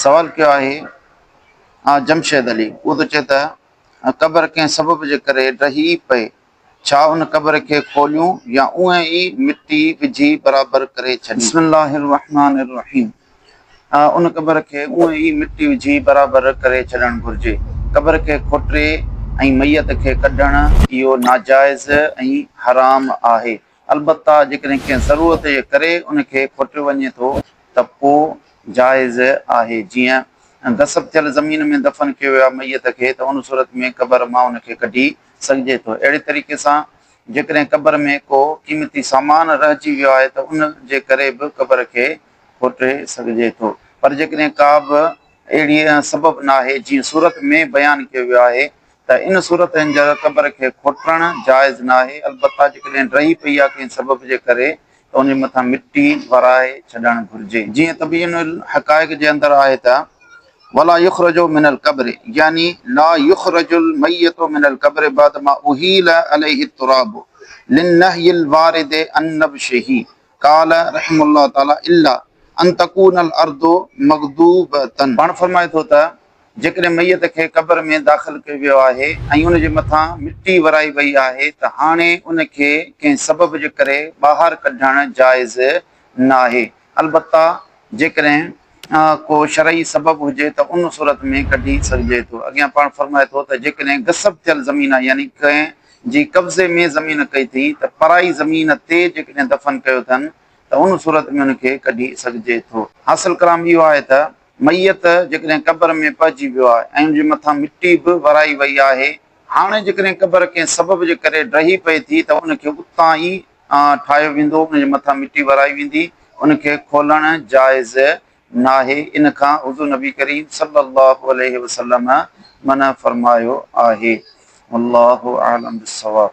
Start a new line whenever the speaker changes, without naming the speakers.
سوال ڪيو آهي جمشيد علي اهو ٿو چئي ته قبر ڪنهن سبب جي ڪري ڊهي پئي ڇا ان قبر کي کوليون يا اونئن ئي مٽي وجهي برابر ڪري ڇڏيون؟ بسم الله الرحمٰن الرحيم ان قبر کي اونئن ئي مٽي وجهي برابر ڪري ڇڏڻ گهرجي. قبر کي کوٽي ۽ ميت کي ڪڍڻ اهو ناجائز ۽ حرام آهي. البته جيڪڏهن ڪنهن ضرورت جي ڪري ان کي کوٽيو وڃي ٿو ته پوء جائز آهي. جيئن غصب ٿيل زمين ۾ دفن ڪيو ويو آهي ميت کي ته ان صورت ۾ قبر مان ان کي ڪڍي سگهجي ٿو. اهڙي طريقي سان جيڪڏهن قبر ۾ ڪو قيمتي سامان رهجي ويو آهي ته ان جي ڪري به قبر کي کوٽي سگهجي ٿو. پر جيڪڏهن ڪا به اهڙي سبب ناهي جيئن صورت ۾ بيان ڪيو ويو آهي ته ان صورت هنجر قبر کي کوٽڻ جائز ناهي، البته جيڪڏهن ڊهي پئي آهي ڪنهن سبب جي ڪري ته ان جي مٿان مٽي ورائي ڇڏڻ گهرجي. جيئن تبيين الحقائق جي اندر آهي ته، ولا يخرج من القبر يعني لا يخرج الميت من القبر بعد ما اهيل عليه التراب للنهي الوارد عن نبشه قال رحمه الله تعالي الا ان تڪون الارض مغضوبة. پاڻ فرمائي ٿو ته جيڪڏهن ميت کي قبر ۾ داخل ڪيو ويو آهي ۽ ان جي مٿان مٽي ورائي وئي آهي ته هاڻي ان کي ڪنهن سبب جي ڪري ٻاهر ڪڍڻ جائز ناهي البته جيڪڏهن ڪو شرعي سبب هجي ته ان صورت ۾ ڪڍي سگهجي ٿو. اڳيان پاڻ فرمائي ٿو ته جيڪڏهن غصب ٿيل زمين آهي يعني ڪنهن جي قبضي ۾ زمين ڪئي ٿي ته پرائي زمين تي جيڪڏهن دفن ڪيو اٿن ته ان صورت ۾ ان کي ڪڍي سگهجي ٿو. حاصل ڪلام اهو آهي ته ميت جيڪڏهن قبر ۾ پئجي ويو آهي ۽ ان جي مٿان مٽي به ورائي وئي آهي، هاڻي جيڪڏهن قبر ڪنهن سبب جي ڪري ڊهي پئي ٿي ته ان کي اتان ئي ٺاهيو ويندو، ان جي مٿان مٽي ورائي ويندي، ان کي کولڻ جائز ناهي، ان کان حضور نبي ڪريم صلي الله عليه وسلم منع فرمايو آهي. والله اعلم بالصواب.